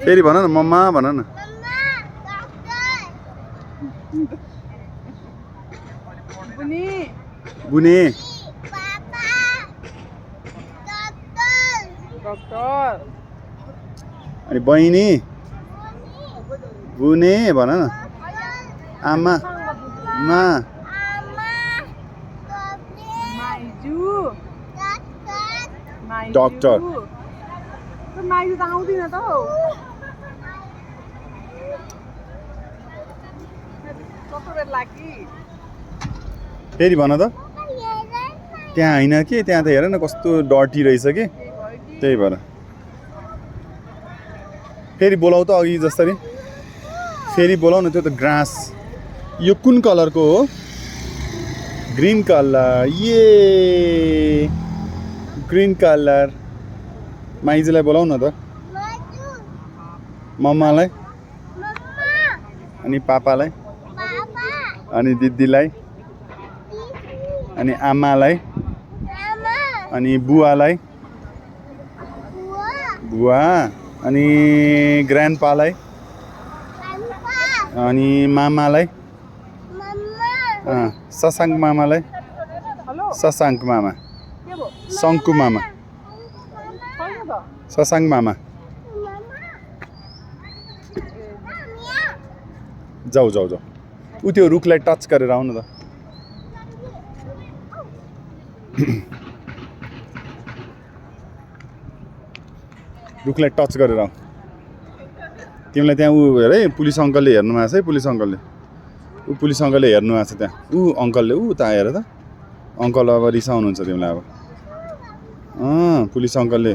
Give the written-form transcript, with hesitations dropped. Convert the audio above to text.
फेरि भन न मम्मा भन न बुने अनि बहिनी बुने भन न आमा मा डक्टर माइजू त आउँदिन त हौ कस्तो बेर लागि फेरि भन त त्यहाँ होइन कि त्यहाँ त हेर न कस्तो डर्टी रहेछ कि त्यही भएर फेरि बोलाऊ त अघि जसरी फेरि बोलाऊ न त्यो त ग्रास यो कुन कलरको हो ग्रीन कलर ये ग्रीन कलर माइजूलाई बोलाऊ न त मम्मालाई अनि पापालाई अनि दिदीलाई अनि आमालाई अनि बुवालाई बुवा अनि ग्रान्डपालाई अनि मामालाई शशाङ्क मामालाई शशाङ्क मामा शङ्कु मामा शशाङ्क मामा जाऊ जाऊ जाऊ ऊ त्यो रुखलाई टच गरेर आउनु त रुखलाई टच गरेर आऊ तिमीलाई त्यहाँ ऊ हेर है पुलिस अङ्कलले हेर्नु आएको छ है पुलिस अङ्कलले ऊ पुलिस अङ्कलले हेर्नु आएको छ त्यहाँ ऊ अङ्कलले ऊ त हेर त अङ्कल अब रिसाउनुहुन्छ तिमीलाई अब पुलिस अङ्कलले